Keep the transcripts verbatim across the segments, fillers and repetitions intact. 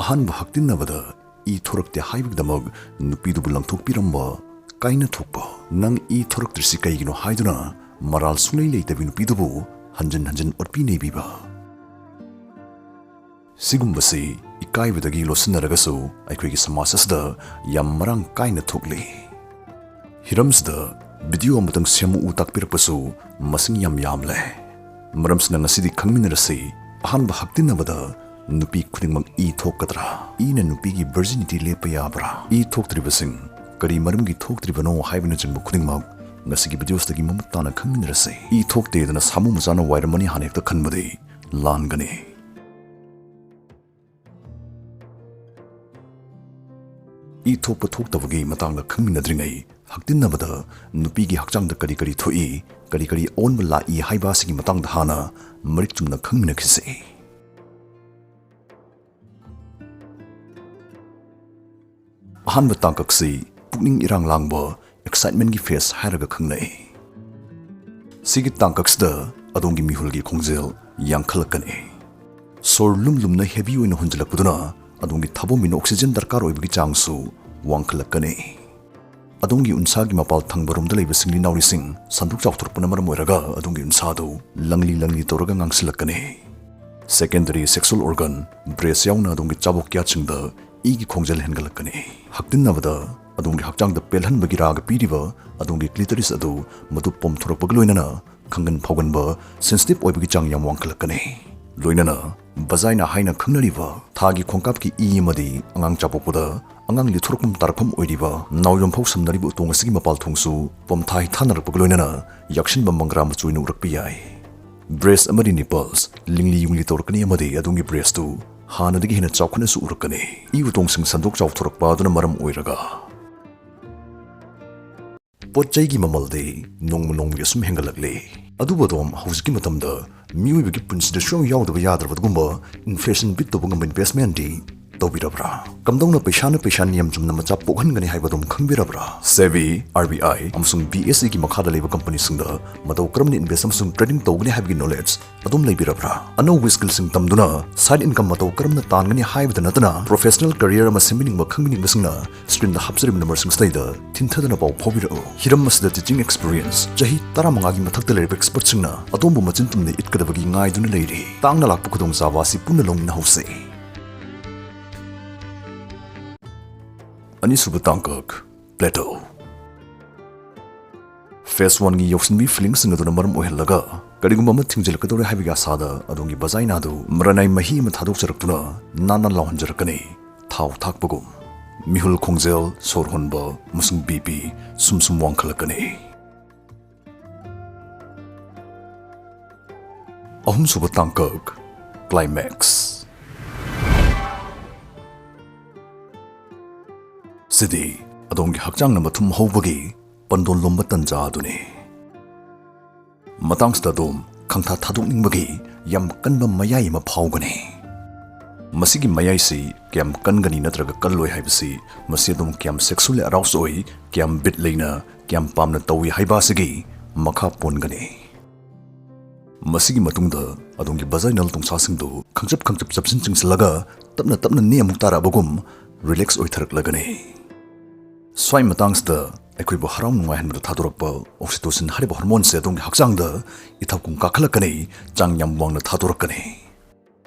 ꯑꯍꯥꯟꯕ ꯍꯛꯇꯤꯟꯅꯕꯗ ꯏ ꯊꯣꯔꯛꯇꯦ ꯍꯥꯏꯕꯒꯤꯗꯃꯛ ꯅꯨꯄꯤꯗꯨꯕꯨ ꯂꯪꯊꯣꯛꯄꯤꯔꯝꯕ, ꯀꯥꯏꯅ ꯊꯣꯛꯄ, "ꯅꯪ ꯏ ꯊꯣꯔꯛꯇ꯭ꯔꯤꯁꯤ ꯀꯩꯒꯤꯅꯣ?" ꯍꯥꯏꯗꯨꯅ ꯃꯔꯥꯜ ꯁꯨꯡꯂꯩ ꯂꯩꯇꯕꯤ ꯅꯨꯄꯤꯗꯨꯕꯨ ꯍꯟꯖꯤꯟ ꯍꯟꯖꯤꯟ ꯑꯣꯠꯄꯤ ꯅꯩꯕꯤꯕ꯫ ꯁꯤꯒꯨꯝꯕꯁꯤ ꯏꯀꯥꯏꯕꯗꯒꯤ ꯂꯣꯠꯁꯤꯟꯅꯔꯒꯁꯨ ꯑꯩꯈꯣꯏꯒꯤ ꯁꯃꯥꯖ ꯑꯁꯤꯗ ꯌꯥꯝ ꯃꯔꯥꯡ ꯀꯥꯏꯅ ꯊꯣꯛꯂꯤ꯫ ꯍꯤꯔꯝꯁꯤꯗ ꯚꯤꯗꯤꯑꯣ ꯑꯃꯇꯪ ꯁꯦꯝꯃꯛꯎ ꯇꯥꯛꯄꯤꯔꯛꯄꯁꯨ ꯃꯁꯤꯡ ꯌꯥꯝ ꯌꯥꯝꯂꯦ꯫ ꯃꯔꯝꯁꯤꯅ ꯉꯁꯤꯗꯤ ꯈꯪꯃꯤꯟꯅꯔꯁꯤ, ꯑꯍꯥꯟꯕ ꯍꯛꯇꯤꯟꯅꯕꯗ ꯅꯨꯄꯤ ꯈꯨꯗꯤꯡꯃꯛ ꯏ ꯊꯣꯛꯀꯗ꯭ꯔꯥ? ꯏꯅ ꯅꯨꯄꯤꯒꯤ ꯚꯔꯖꯤꯅꯤꯇꯤ ꯂꯦꯞꯄ ꯌꯥꯕ꯭ꯔꯥ? ꯏ ꯊꯣꯛꯇ꯭ꯔꯤꯕꯁꯤꯡ ꯀꯔꯤ ꯃꯔꯝꯒꯤ ꯊꯣꯛꯇ꯭ꯔꯤꯕꯅꯣ ꯍꯥꯏꯕꯅꯆꯤꯡꯕ ꯈꯨꯗꯤꯡꯃꯛ ꯉꯁꯤꯒꯤ ꯚꯤꯗꯤꯑꯣꯁꯤꯗꯒꯤ ꯃꯃꯨꯠ ꯇꯥꯅ ꯈꯪꯃꯤꯟꯅꯔꯁꯤ꯫ ꯏ ꯊꯣꯛꯇꯦꯗꯅ ꯁꯥꯃꯨ ꯃꯆꯥꯅ ꯋꯥꯏꯔꯝꯃꯅꯤ ꯍꯥꯏꯅ ꯍꯦꯛꯇ ꯈꯟꯕꯗꯤ ꯂꯥꯟꯒꯅꯤ꯫ ꯏ ꯊꯣꯛꯄ ꯊꯣꯛꯇꯕꯒꯤ ꯃꯇꯥꯡꯗ ꯈꯪꯃꯤꯟꯅꯗ꯭ꯔꯤꯉꯩ, ꯍꯛꯇꯤꯟꯅꯕꯗ ꯅꯨꯄꯤꯒꯤ ꯍꯛꯆꯥꯡꯗ ꯀꯔꯤ ꯀꯔꯤ ꯊꯣꯛꯏ, ꯀꯔꯤ ꯀꯔꯤ ꯑꯑꯣꯟꯕ ꯂꯥꯛꯏ ꯍꯥꯏꯕ ꯑꯁꯤꯒꯤ ꯃꯇꯥꯡꯗ ꯍꯥꯟꯅ ꯃꯔꯤꯛ ꯆꯨꯝꯅ ꯈꯪꯃꯤꯟꯅꯈꯤꯁꯤ꯫ ꯑꯍꯥꯟꯕ ꯇꯥꯡꯀꯛꯁꯤ ꯄꯨꯛꯅꯤꯡ ꯏꯔꯥꯡ ꯂꯥꯡꯕ, ꯑꯦꯛꯁꯥꯏꯠꯃꯦꯟꯒꯤ ꯐꯦꯁ ꯍꯥꯏꯔꯒ ꯈꯪꯅꯩ꯫ ꯁꯤꯒꯤ ꯇꯥꯡꯀꯛꯁꯤꯗ ꯑꯗꯣꯝꯒꯤ ꯃꯤꯍꯨꯜꯒꯤ ꯈꯣꯡꯖꯦꯜ ꯌꯥꯡꯈꯠꯂꯛꯀꯅꯤ꯫ ꯁꯣꯔ ꯂꯨꯝ ꯂꯨꯝꯅ ꯍꯦꯚꯤ ꯑꯣꯏꯅ ꯍꯣꯟꯖꯤꯜꯂꯛꯄꯗꯨꯅ ꯑꯗꯣꯝꯒꯤ ꯊꯥꯕꯣꯝꯕꯤꯅ ꯑꯣꯛꯁꯤꯖꯦꯟ ꯗꯔꯀꯥꯔ ꯑꯣꯏꯕꯒꯤ ꯆꯥꯡꯁꯨ ꯋꯥꯡꯈꯠꯂꯛꯀꯅꯤ꯫ ꯑꯗꯣꯝꯒꯤ ꯎꯟꯁꯥꯒꯤ ꯃꯄꯥꯜ ꯊꯪꯕꯔꯣꯝꯗ ꯂꯩꯕ ꯁꯤꯡꯂꯤ ꯅꯥꯎꯔꯤꯁꯤꯡ ꯁꯟꯗꯣꯛ ꯆꯥꯎꯊꯣꯔꯛꯄꯅ ꯃꯔꯝ ꯑꯣꯏꯔꯒ ꯑꯗꯣꯝꯒꯤ ꯎꯟꯁꯥꯗꯨ ꯂꯪꯂꯤ ꯂꯪꯂꯤ ꯇꯧꯔꯒ ꯉꯥꯡꯁꯤꯜꯂꯛꯀꯅꯤ꯫ ꯁꯦꯀꯦꯟꯗꯔꯤ ꯁꯦꯛꯁꯨꯑꯦꯜ ꯑꯣꯔꯒꯟ, ꯕ꯭ꯔꯦꯁ ꯌꯥꯎꯅ ꯑꯗꯣꯝꯒꯤ ꯆꯥꯕꯣꯛ ꯀꯌꯥꯠꯁꯤꯡꯗ ꯏꯒꯤ ꯈꯣꯡꯖꯦꯜ ꯍꯦꯟꯒꯠꯂꯛꯀꯅꯤ꯫ ꯍꯛꯇꯤꯟꯅꯕꯗ ꯑꯗꯣꯝꯒꯤ ꯍꯛꯆꯥꯡꯗ ꯄꯦꯜꯍꯟꯕꯒꯤ ꯔꯥꯒ ꯄꯤꯔꯤꯕ ꯑꯗꯣꯝꯒꯤ ꯀ꯭ꯂꯤꯇꯣꯔꯤꯁ ꯑꯗꯨ ꯃꯗꯨ ꯄꯣꯝꯊꯣꯔꯛꯄꯒ ꯂꯣꯏꯅꯅ ꯈꯪꯒꯟ ꯐꯥꯎꯒꯟꯕ, ꯁꯦꯟꯁꯤꯇꯤꯚ ꯑꯣꯏꯕꯒꯤ ꯆꯥꯡ ꯌꯥꯝ ꯋꯥꯡꯈꯠꯂꯛꯀꯅꯤ꯫ ꯂꯣꯏꯅꯅ ꯚꯖꯥꯏꯅꯥ ꯍꯥꯏꯅ ꯈꯪꯅꯔꯤꯕ ꯊꯥꯒꯤ ꯈꯣꯡꯀꯥꯞꯀꯤ ꯏ ꯑꯃꯗꯤ ꯑꯉꯥꯡ ꯆꯥꯄꯣꯛꯄꯗ ꯑꯉꯥꯡ ꯂꯤꯊꯣꯔꯛꯐꯝ ꯇꯥꯔꯛꯐꯝ ꯑꯣꯏꯔꯤꯕ ꯅꯥꯎꯌꯣꯝꯐꯥꯎ ꯁꯝꯅꯔꯤꯕ ꯎꯇꯣꯡ ꯑꯁꯤꯒꯤ ꯃꯄꯥꯜ ꯊꯣꯡꯁꯨ ꯄꯣꯝꯊꯥ ꯍꯩꯊꯥꯅꯔꯛꯄꯒ ꯂꯣꯏꯅꯅ ꯌꯥꯛꯁꯤꯟꯕ ꯃꯪꯒ꯭ꯔꯥ ꯃꯆꯨ ꯑꯣꯏꯅ ꯎꯔꯛꯄ ꯌꯥꯏ꯫ ꯕ꯭ꯔꯦꯁ ꯑꯃꯗꯤ ꯅꯤꯄꯜꯁ ꯂꯤꯡꯂꯤ ꯌꯨꯡꯂꯤ ꯇꯧꯔꯛꯀꯅꯤ ꯑꯃꯗꯤ ꯑꯗꯣꯝꯒꯤ ꯕ꯭ꯔꯦꯁꯇꯨ ꯍꯥꯟꯅꯗꯒꯤ ꯍꯦꯟꯅ ꯆꯥꯎꯈꯠꯅꯁꯨ ꯎꯔꯛꯀꯅꯤ꯫ ꯏ ꯎꯇꯣꯡꯁꯤꯡ ꯁꯟꯗꯣꯛ ꯆꯥꯎꯊꯣꯔꯛꯄ ꯑꯗꯨꯅ ꯃꯔꯝ ꯑꯣꯏꯔꯒ ꯄꯣꯠ ꯆꯩꯒꯤ ꯃꯃꯜꯗꯤ ꯅꯣꯡꯃ ꯅꯣꯡꯃꯒꯤ ꯑꯁꯨꯝ ꯍꯦꯟꯒꯠꯂꯛꯂꯤ꯫ ꯑꯗꯨꯕꯨ ꯑꯗꯣꯝ ꯍꯧꯖꯤꯛꯀꯤ ꯃꯇꯝꯗ ꯃꯤꯑꯣꯏꯕꯒꯤ ꯄꯨꯟꯁꯤꯗ ꯁꯨꯡꯌꯥꯎ ꯌꯥꯎꯗꯕ ꯌꯥꯗ꯭ꯔꯕ ꯑꯗꯨꯒꯨꯝꯕ ꯏꯟꯐ꯭ꯂꯦꯁꯟ ꯕꯤꯠ ꯇꯧꯕ ꯉꯝꯕ ꯏꯟꯚꯦꯁꯃꯦꯟꯗꯤ ꯇꯧꯕꯤꯔꯕ꯭ꯔꯥ? ꯀꯝꯗꯧꯅ ꯄꯩꯁꯥꯅ ꯄꯩꯁꯥ ꯅꯤꯌꯝ ꯆꯨꯝꯅ ꯃꯆꯥ ꯄꯣꯛꯍꯟꯒꯅꯤ ꯍꯥꯏꯕ ꯑꯗꯨꯝ ꯈꯪꯕꯤꯔꯕ꯭ꯔꯥ? SEBI, RBI ꯑꯃꯁꯨꯡ BSE ꯒꯤ ꯃꯈꯥꯗ ꯂꯩꯕ ꯀꯝꯄꯅꯤꯁꯤꯡꯗ ꯃꯇꯧ ꯀꯔꯝꯅ invest ꯑꯃꯁꯨꯡ trading ꯇꯧꯒꯅꯤ ꯍꯥꯏꯕꯒꯤ knowledge ꯑꯗꯨꯝ ꯂꯩꯕꯤꯔꯕ꯭ꯔꯥ? ꯑꯅꯧꯕ skillꯁꯤꯡ ꯇꯝꯗꯨꯅ side income ꯃꯇꯧ ꯀꯔꯝꯅ ꯇꯥꯟꯒꯅꯤ ꯍꯥꯏꯕꯗ ꯅꯠꯇꯅ professional career ꯑꯃ ꯁꯦꯝꯕꯤꯅꯤꯡꯕ ꯈꯪꯕꯤꯅꯤꯡꯕꯁꯤꯡꯅ screenꯗ ꯍꯥꯞꯆꯔꯤꯕ numberꯁꯤꯡꯁꯤꯗꯩꯗ ꯊꯤꯟꯊꯗꯅ ꯄꯥꯎ ꯐꯥꯎꯕꯤꯔꯛꯎ꯫ ꯍꯤꯔꯝ ꯑꯁꯤꯗ teaching experience ꯆꯍꯤ ꯇꯔꯥꯃꯉꯥꯒꯤ ꯃꯊꯛꯇ ꯂꯩꯔꯕ expertꯁꯤꯡꯅ ꯑꯗꯣꯝꯕꯨ ꯃꯆꯤꯟ ꯇꯨꯝꯅ ꯏꯠꯀꯗꯕꯒꯤ ꯉꯥꯏꯗꯨꯅ ꯂꯩꯔꯤ꯫ ꯇꯥꯡꯅ ꯂꯥꯛꯄ ꯈꯨꯗꯣꯡꯆꯥꯕ ꯑꯁꯤ ꯄꯨꯟꯅ ꯂꯧꯃꯤꯟꯅꯍꯧꯁꯤ꯫ ꯑꯅꯤꯁꯨꯕ ꯇꯥꯡꯀꯛ, plateau꯫ Phase oneꯒꯤ ꯌꯧꯁꯤꯟꯕꯤ feelingꯁꯤꯡ ꯑꯗꯨꯅ ꯃꯔꯝ ꯑꯣꯏꯍꯜꯂꯒ ꯀꯔꯤꯒꯨꯝꯕ ꯑꯃ ꯊꯤꯡꯖꯤꯜꯂꯛꯀꯗꯧꯔꯦ ꯍꯥꯏꯕꯒꯤ ꯑꯁꯥꯗ ꯑꯗꯣꯝꯒꯤ vaginaꯗꯨ ꯃꯔꯅꯥꯏ ꯃꯍꯤ ꯑꯃ ꯊꯥꯗꯣꯛꯆꯔꯛꯇꯨꯅ ꯅꯥꯟꯅ ꯂꯥꯎꯍꯟꯖꯔꯛꯀꯅꯤ꯫ ꯊꯥꯎ ꯊꯥꯛꯄꯒꯨꯝ꯫ ꯃꯤꯍꯨꯜ ꯈꯣꯡꯖꯦꯜ, ꯁꯣꯔ ꯍꯣꯟꯕ ꯑꯃꯁꯨꯡ BP ꯁꯨꯝ ꯁꯨꯝ ꯋꯥꯡꯈꯠꯂꯛꯀꯅꯤ꯫ ꯑꯍꯨꯝꯁꯨꯕ ꯇꯥꯡꯀꯛ, climax꯫ ꯁꯤꯗꯤ ꯑꯗꯣꯝꯒꯤ ꯍꯛꯆꯥꯡꯅ ꯃꯊꯨꯝ ꯍꯧꯕꯒꯤ ꯄꯟꯗꯣꯟ ꯂꯣꯝꯕ ꯇꯟꯖꯥ ꯑꯗꯨꯅꯤ꯫ ꯃꯇꯥꯡꯁꯤꯗ ꯑꯗꯣꯝ ꯈꯪꯊꯥ ꯊꯥꯗꯣꯛꯅꯤꯡꯕꯒꯤ ꯌꯥꯝ ꯀꯟꯕ ꯃꯌꯥꯏ ꯑꯃ ꯐꯥꯎꯒꯅꯤ꯫ ꯃꯁꯤꯒꯤ ꯃꯌꯥꯏꯁꯤ ꯀꯌꯥꯝ ꯀꯟꯒꯅꯤ ꯅꯠꯇ꯭ꯔꯒ ꯀꯜꯂꯣꯏ ꯍꯥꯏꯕꯁꯤ ꯃꯁꯤ ꯑꯗꯣꯝ ꯀꯌꯥꯝ sexually aroused ꯑꯣꯏ, ꯀꯌꯥꯝ ꯕꯤꯠ ꯂꯩꯅ, ꯀꯌꯥꯝ ꯄꯥꯝꯅ ꯇꯧꯏ ꯍꯥꯏꯕ ꯑꯁꯤꯒꯤ ꯃꯈꯥ ꯄꯣꯟꯒꯅꯤ꯫ ꯃꯁꯤꯒꯤ ꯃꯇꯨꯡꯗ ꯑꯗꯣꯝꯒꯤ vaginal ꯇꯣꯡꯁꯥꯁꯤꯡꯗꯨ ꯈꯪꯆꯞ ꯈꯪꯆꯞ ꯆꯞꯁꯤꯟ ꯆꯤꯡꯁꯤꯜꯂꯒ ꯇꯞꯅ ꯇꯞꯅ ꯅꯦ ꯑꯃꯨꯛ ꯇꯥꯔꯛꯑꯕꯒꯨꯝ relax ꯑꯣꯏꯊꯔꯛꯂꯒꯅꯤ꯫ ꯁ꯭ꯋꯥꯏ ꯃꯇꯥꯡꯁꯤꯗ ꯑꯩꯈꯣꯏꯕꯨ ꯍꯔꯥꯎ ꯅꯨꯡꯉꯥꯏꯍꯟꯕꯗ ꯊꯥꯗꯣꯔꯛꯄ oxytocin ꯍꯥꯏꯔꯤꯕ hormoneꯁꯦ ꯑꯗꯣꯝꯒꯤ ꯍꯛꯆꯥꯡꯗ ꯏꯊꯥ ꯀꯨꯝ ꯀꯥꯈꯠꯂꯛꯀꯅꯤ, ꯆꯥꯡ ꯌꯥꯝ ꯋꯥꯡꯅ ꯊꯥꯗꯣꯔꯛꯀꯅꯤ꯫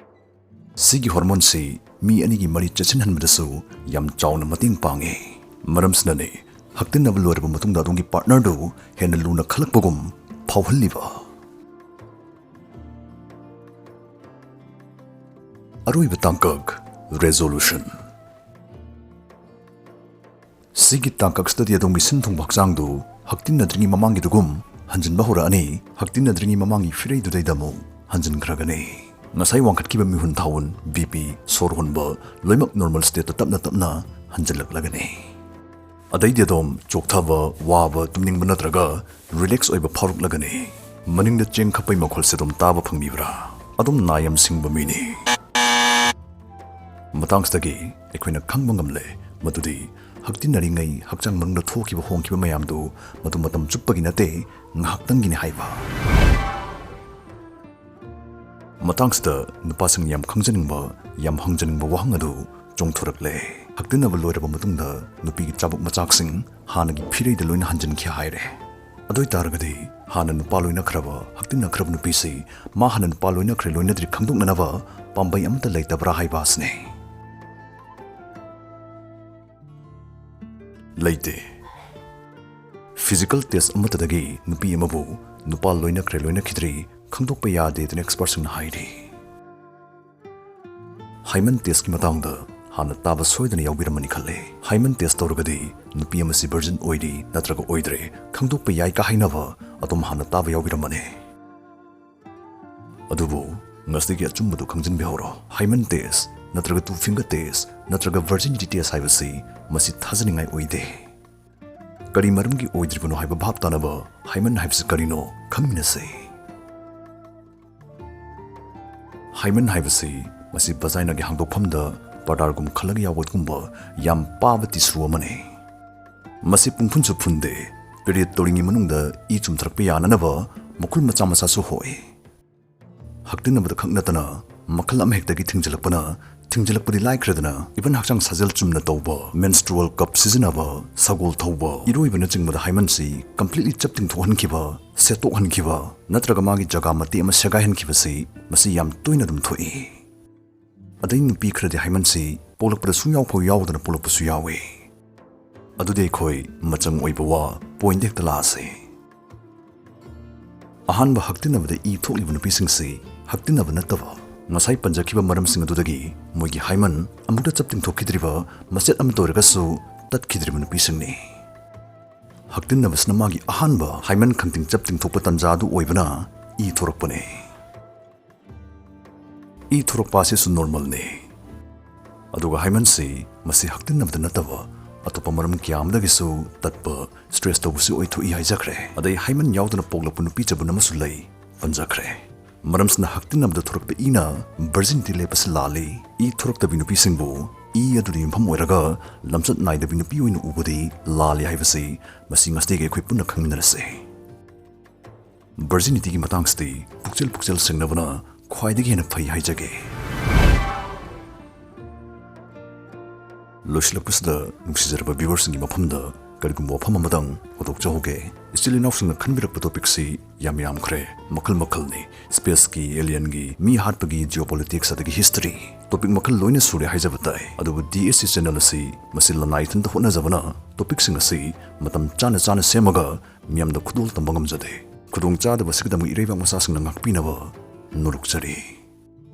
ꯁꯤꯒꯤ hormoneꯁꯤ ꯃꯤ ꯑꯅꯤꯒꯤ ꯃꯔꯤ ꯆꯦꯠꯁꯤꯟꯍꯟꯕꯗꯁꯨ ꯌꯥꯝ ꯆꯥꯎꯅ ꯃꯇꯦꯡ ꯄꯥꯡꯉꯤ꯫ ꯃꯔꯝꯁꯤꯅꯅꯤ, ꯍꯛꯇꯤꯟꯅꯕ ꯂꯣꯏꯔꯕ ꯃꯇꯨꯡꯗ ꯑꯗꯣꯝꯒꯤ partnerꯗꯨ ꯍꯦꯟꯅ ꯂꯨꯅ ꯈꯜꯂꯛꯄꯒꯨꯝ ꯐꯥꯎꯍꯜꯂꯤꯕ꯫ ꯑꯔꯣꯏꯕ ꯇꯥꯡꯀꯛ, resolution꯫ ꯁꯤꯒꯤ ꯇꯥꯡꯀꯛꯁꯤꯗꯗꯤ ꯑꯗꯣꯝꯒꯤ ꯁꯤꯟ ꯊꯨꯡꯕ ꯍꯛꯆꯥꯡꯗꯨ ꯍꯛꯇꯤꯟꯅꯗ꯭ꯔꯤꯉꯩ ꯃꯃꯥꯡꯒꯤꯗꯨꯒꯨꯝ ꯍꯟꯖꯤꯟꯕ ꯍꯧꯔꯛꯑꯅꯤ꯫ ꯍꯛꯇꯤꯟꯅꯗ꯭ꯔꯤꯉꯩ ꯃꯃꯥꯡꯒꯤ ꯐꯤꯔꯩꯗꯨꯗꯩꯗ ꯑꯃꯨꯛ ꯍꯟꯖꯤꯟꯈ꯭ꯔꯒꯅꯤ꯫ ꯉꯁꯥꯏ ꯋꯥꯡꯈꯠꯈꯤꯕ ꯃꯤꯍꯨꯟ ꯊꯥꯍꯨꯟ, BP, ꯁꯣꯔ ꯍꯣꯟꯕ ꯂꯣꯏꯅꯃꯛ normal stateꯇ ꯇꯞꯅ ꯇꯞꯅ ꯍꯟꯖꯤꯜꯂꯛꯂꯒꯅꯤ꯫ ꯑꯗꯩꯗꯤ ꯑꯗꯣꯝ ꯆꯣꯛꯊꯕ, ꯋꯥꯕ, ꯇꯨꯝꯅꯤꯡꯕ ꯅꯠꯇ꯭ꯔꯒ relax ꯑꯣꯏꯕ ꯐꯥꯎꯔꯛꯂꯒꯅꯤ꯫ ꯃꯅꯤꯡꯗ ꯆꯦꯡ ꯈꯞꯄꯩ ꯃꯈꯣꯜꯁꯦ ꯑꯗꯨꯝ ꯇꯥꯕ ꯐꯪꯕꯤꯕ꯭ꯔꯥ? ꯑꯗꯨꯝ ꯅꯥ ꯌꯥꯝ ꯁꯤꯡꯕ ꯃꯤꯅꯤ꯫ ꯃꯇꯥꯡꯁꯤꯗꯒꯤ ꯑꯩꯈꯣꯏꯅ ꯈꯪꯕ ꯉꯝꯂꯦ ꯃꯗꯨꯗꯤ ꯍꯛꯇꯤꯟꯅꯔꯤꯉꯩ ꯍꯛꯆꯥꯡ ꯃꯅꯨꯡꯗ ꯊꯣꯛꯈꯤꯕ ꯍꯣꯡꯈꯤꯕ ꯃꯌꯥꯝꯗꯨ ꯃꯗꯨ ꯃꯇꯝ ꯆꯨꯞꯄꯒꯤ ꯅꯠꯇꯦ, ꯉꯥꯏꯍꯥꯛꯇꯪꯒꯤꯅꯤ ꯍꯥꯏꯕ꯫ ꯃꯇꯥꯡꯁꯤꯗ ꯅꯨꯄꯥꯁꯤꯡꯅ ꯌꯥꯝ ꯈꯪꯖꯅꯤꯡꯕ, ꯌꯥꯝ ꯍꯪꯖꯅꯤꯡꯕ ꯋꯥꯍꯪ ꯑꯗꯨ ꯆꯣꯡꯊꯣꯔꯛꯂꯦ꯫ ꯍꯛꯇꯤꯟꯅꯕ ꯂꯣꯏꯔꯕ ꯃꯇꯨꯡꯗ ꯅꯨꯄꯤꯒꯤ ꯆꯥꯕꯨꯛ ꯃꯆꯥꯛꯁꯤꯡ ꯍꯥꯟꯅꯒꯤ ꯐꯤꯔꯩꯗ ꯂꯣꯏꯅ ꯍꯟꯖꯤꯟꯈꯤ ꯍꯥꯏꯔꯦ꯫ ꯑꯗꯨ ꯑꯣꯏꯇꯥꯔꯒꯗꯤ ꯍꯥꯟꯅ ꯅꯨꯄꯥ ꯂꯣꯏꯅꯈ꯭ꯔꯕ, ꯍꯛꯇꯤꯟꯅꯈ꯭ꯔꯕ ꯅꯨꯄꯤꯁꯤ ꯃꯥ ꯍꯥꯟꯅ ꯅꯨꯄꯥ ꯂꯣꯏꯅꯈ꯭ꯔꯦ ꯂꯣꯏꯅꯗ꯭ꯔꯤ ꯈꯪꯗꯣꯛꯅꯅꯕ ꯄꯥꯝꯕꯩ ꯑꯃꯠꯇ ꯂꯩꯇꯕ꯭ꯔꯥ ꯍꯥꯏꯕ ꯑꯁꯤꯅꯤ꯫ ꯂꯩꯇꯦ꯫ Physical test ꯑꯃꯠꯇꯗꯒꯤ ꯅꯨꯄꯤ ꯑꯃꯕꯨ ꯅꯨꯄꯥ ꯂꯣꯏꯅꯈ꯭ꯔꯦ ꯂꯣꯏꯅꯈꯤꯗ꯭ꯔꯤ ꯈꯪꯗꯣꯛꯄ ꯌꯥꯗꯦꯗꯅ expertꯁꯤꯡꯅ ꯍꯥꯏꯔꯤ꯫ Hymen testꯀꯤ ꯃꯇꯥꯡꯗ ꯍꯥꯟꯅ ꯇꯥꯕ ꯁꯣꯏꯗꯅ ꯌꯥꯎꯕꯤꯔꯝꯃꯅꯤ ꯈꯜꯂꯦ꯫ Hymen test ꯇꯧꯔꯒꯗꯤ ꯅꯨꯄꯤ ꯑꯃꯁꯤ virgin ꯑꯣꯏꯔꯤ ꯅꯠꯇ꯭ꯔꯒ ꯑꯣꯏꯗ꯭ꯔꯦ ꯈꯪꯗꯣꯛꯄ ꯌꯥꯏ ꯀ ꯍꯥꯏꯅꯕ ꯑꯗꯨꯝ ꯍꯥꯟꯅ ꯇꯥꯕ ꯌꯥꯎꯕꯤꯔꯝꯃꯅꯤ꯫ ꯑꯗꯨꯕꯨ ꯉꯁꯤꯒꯤ ꯑꯆꯨꯝꯕꯗꯨ ꯈꯪꯖꯤꯟꯕꯤꯍꯧꯔꯣ꯫ Hymen test ꯅꯠꯇ꯭ꯔꯒ two finger test ꯅꯠꯇ꯭ꯔꯒ virginity test ꯍꯥꯏꯕꯁꯤ ꯃꯁꯤ ꯊꯥꯖꯅꯤꯡꯉꯥꯏ ꯑꯣꯏꯗꯦ꯫ ꯀꯔꯤ ꯃꯔꯝꯒꯤ ꯑꯣꯏꯗ꯭ꯔꯤꯕꯅꯣ ꯍꯥꯏꯕ ꯚꯥꯞ ꯇꯥꯅꯕ hymen ꯍꯥꯏꯕꯁꯤ ꯀꯔꯤꯅꯣ ꯈꯪꯃꯤꯟꯅꯁꯤ꯫ Hymen ꯍꯥꯏꯕꯁꯤ ꯃꯁꯤ vaginaꯒꯤ ꯍꯥꯡꯗꯣꯛꯐꯝꯗ ꯄꯥꯔꯗꯥꯔꯒꯨꯝ ꯈꯜꯂꯒ ꯌꯥꯎꯕꯒꯨꯝꯕ ꯌꯥꯝ ꯄꯥꯕ tissue ꯑꯃꯅꯤ꯫ ꯃꯁꯤ ꯄꯨꯡꯐꯨꯟꯁꯨ ꯐꯨꯟꯗꯦ꯫ Period ꯇꯧꯔꯤꯉꯩ ꯃꯅꯨꯡꯗ ꯏ ꯆꯨꯝꯊꯔꯛꯄ ꯌꯥꯅꯅꯕ ꯃꯈꯨꯜ ꯃꯆꯥ ꯃꯆꯥꯁꯨ ꯍꯣꯏ꯫ ꯍꯛꯇꯤꯟꯅꯕꯗ ꯈꯛ ꯅꯠꯇꯅ ꯃꯈꯜ ꯑꯃꯍꯦꯛꯇꯒꯤ ꯊꯤꯡꯖꯤꯜꯂꯛꯄꯅ, ꯊꯤꯡꯖꯤꯜꯂꯛꯄꯗꯤ ꯂꯥꯏꯈ꯭ꯔꯗꯅ, even ꯍꯛꯆꯥꯡ ꯁꯥꯖꯦꯜ ꯆꯨꯝꯅ ꯇꯧꯕ, menstrual cup ꯁꯤꯖꯤꯟꯅꯕ, ꯁꯒꯣꯜ ꯊꯧꯕ, ꯏꯔꯣꯏꯕꯅꯆꯤꯡꯕꯗ hymenꯁꯤ completely ꯆꯞ ꯇꯤꯡꯊꯣꯛꯍꯟꯈꯤꯕ, ꯁꯦꯠꯇꯣꯛꯍꯟꯈꯤꯕ, ꯅꯠꯇ꯭ꯔꯒ ꯃꯥꯒꯤ ꯖꯒꯥ ꯃꯇꯦꯛ ꯑꯃ ꯁꯦꯒꯥꯏꯍꯟꯈꯤꯕꯁꯤ, ꯃꯁꯤ ꯌꯥꯝ ꯇꯣꯏꯅ ꯑꯗꯨꯝ ꯊꯣꯛꯏ꯫ ꯑꯗꯩ ꯅꯨꯄꯤ ꯈꯔꯗꯤ hymenꯁꯤ ꯄꯣꯛꯂꯛꯄꯗ ꯁꯨꯡꯌꯥꯎ ꯐꯥꯎ ꯌꯥꯎꯗꯅ ꯄꯣꯛꯂꯛꯄꯁꯨ ꯌꯥꯎꯏ꯫ ꯑꯗꯨꯗꯤ ꯑꯩꯈꯣꯏ ꯃꯆꯪ ꯑꯣꯏꯕ ꯋꯥ pointꯗ ꯍꯦꯛꯇ ꯂꯥꯛꯑꯁꯤ꯫ ꯑꯍꯥꯟꯕ ꯍꯛꯇꯤꯟꯅꯕꯗ ꯏ ꯊꯣꯛꯂꯤꯕ ꯅꯨꯄꯤꯁꯤꯡꯁꯤ ꯍꯛꯇꯤꯟꯅꯕ ꯅꯠꯇꯕ ꯉꯁꯥꯏ ꯄꯟꯖꯈꯤꯕ ꯃꯔꯝꯁꯤꯡ ꯑꯗꯨꯗꯒꯤ ꯃꯣꯏꯒꯤ hymen ꯑꯃꯨꯛꯇ ꯆꯞ ꯇꯤꯡꯊꯣꯛꯈꯤꯗ꯭ꯔꯤꯕ, ꯃꯆꯦꯠ ꯑꯃꯇ ꯑꯣꯏꯔꯒꯁꯨ ꯇꯠꯈꯤꯗ꯭ꯔꯤꯕ ꯅꯨꯄꯤꯁꯤꯡꯅꯤ꯫ ꯍꯛꯇꯤꯟꯅꯕꯁꯤꯅ ꯃꯥꯒꯤ ꯑꯍꯥꯟꯕ hymen ꯈꯪꯇꯤꯡ ꯆꯞ ꯇꯤꯡꯊꯣꯛꯄ ꯇꯥꯟꯖꯥ ꯑꯗꯨ ꯑꯣꯏꯕꯅ ꯏ ꯊꯣꯔꯛꯄꯅꯤ꯫ ꯏ ꯊꯣꯔꯛꯄ ꯑꯁꯤꯁꯨ normalꯅꯤ꯫ ꯑꯗꯨꯒ hymenꯁꯤ ꯃꯁꯤ ꯍꯛꯇꯤꯟꯅꯕꯗ ꯅꯠꯇꯕ ꯑꯇꯣꯞꯄ ꯃꯔꯝ ꯀꯌꯥ ꯑꯃꯗꯒꯤꯁꯨ ꯇꯠꯄ, stress ꯇꯧꯕꯁꯨ ꯑꯣꯏꯊꯣꯛꯏ ꯍꯥꯏꯖꯈ꯭ꯔꯦ꯫ ꯑꯗꯩ hymen ꯌꯥꯎꯗꯅ ꯄꯣꯛꯂꯛꯄ ꯅꯨꯄꯤ ꯆꯕꯨꯟ ꯑꯃꯁꯨ ꯂꯩ ꯄꯟꯖꯈ꯭ꯔꯦ꯫ ꯃꯔꯝꯁꯤꯅ ꯍꯛꯇꯤꯟꯅꯕꯗ ꯊꯣꯔꯛꯄ ꯏꯅ ꯚꯔꯖꯤꯅꯤꯇꯤ ꯂꯦꯞꯄꯁꯤ ꯂꯥꯜꯂꯤ꯫ ꯏ ꯊꯣꯔꯛꯇꯕꯤ ꯅꯨꯄꯤꯁꯤꯡꯕꯨ ꯏ ꯑꯗꯨꯅ ꯌꯨꯝꯐꯝ ꯑꯣꯏꯔꯒ ꯂꯝꯆꯠ ꯅꯥꯏꯗꯕꯤ ꯅꯨꯄꯤ ꯑꯣꯏꯅ ꯎꯕꯗꯤ ꯂꯥꯜꯂꯤ ꯍꯥꯏꯕꯁꯤ ꯃꯁꯤ ꯉꯁꯤꯗꯒꯤ ꯑꯩꯈꯣꯏ ꯄꯨꯟꯅ ꯈꯪꯃꯤꯟꯅꯔꯁꯤ꯫ ꯚꯔꯖꯤꯅꯤꯇꯤꯒꯤ ꯃꯇꯥꯡꯁꯤꯗꯤ ꯄꯨꯛꯆꯦꯜ ꯄꯨꯛꯆꯦꯜ ꯁꯦꯡꯅꯕꯅ ꯈ꯭ꯋꯥꯏꯗꯒꯤ ꯍꯦꯟꯅ ꯐꯩ ꯍꯥꯏꯖꯒꯦ꯫ ꯂꯣꯏꯁꯤꯜꯂꯛꯄꯁꯤꯗ ꯅꯨꯡꯁꯤꯖꯔꯕ ꯚ꯭ꯌꯨꯋꯔꯁꯤꯡꯒꯤ ꯃꯐꯝꯗ ꯀꯔꯤꯒꯨꯝꯕ ꯋꯥꯐꯝ ꯑꯃꯗꯪ ꯍꯧꯗꯣꯛꯆꯍꯧꯒꯦ꯫ ꯏꯆꯤꯜ ꯏꯅꯥꯎꯁꯤꯡꯅ ꯈꯟꯕꯤꯔꯛꯄ ꯇꯣꯄꯤꯛꯁꯤ ꯌꯥꯝ ꯌꯥꯝꯈ꯭ꯔꯦ, ꯃꯈꯜ ꯃꯈꯜꯅꯤ꯫ ꯁ꯭ꯄꯦꯁꯀꯤ, ꯑꯦꯂꯤꯌꯟꯒꯤ, ꯃꯤ ꯍꯥꯠꯄꯒꯤ, ꯖꯤꯑꯣꯄꯣꯂꯤꯇꯤꯛꯁ, ꯑꯗꯒꯤ ꯍꯤꯁꯇ꯭ꯔꯤ꯫ ꯇꯣꯄꯤꯛ ꯃꯈꯜ ꯂꯣꯏꯅ ꯁꯨꯔꯦ ꯍꯥꯏꯖꯕ ꯇꯥꯏ꯫ ꯑꯗꯨꯕꯨ ꯗꯤ ꯑꯦꯁ ꯁꯤ ꯆꯦꯅꯦꯜ ꯑꯁꯤ ꯃꯁꯤ ꯂꯅꯥꯏ ꯏꯊꯟꯇ ꯍꯣꯠꯅꯖꯕꯅ ꯇꯣꯄꯤꯛꯁꯤꯡ ꯑꯁꯤ ꯃꯇꯝ ꯆꯥꯅ ꯆꯥꯅ ꯁꯦꯝꯃꯒ ꯃꯤꯌꯥꯝꯗ ꯈꯨꯗꯣꯜ ꯇꯝꯕ ꯉꯝꯖꯗꯦ꯫ ꯈꯨꯗꯣꯡ ꯆꯥꯗꯕ ꯑꯁꯤꯒꯤꯗꯃꯛ ꯏꯔꯩꯕꯥꯛ ꯃꯆꯥꯁꯤꯡꯅ ꯉꯥꯛꯄꯤꯅꯕ ꯅꯣꯂꯨꯛꯆꯔꯤ꯫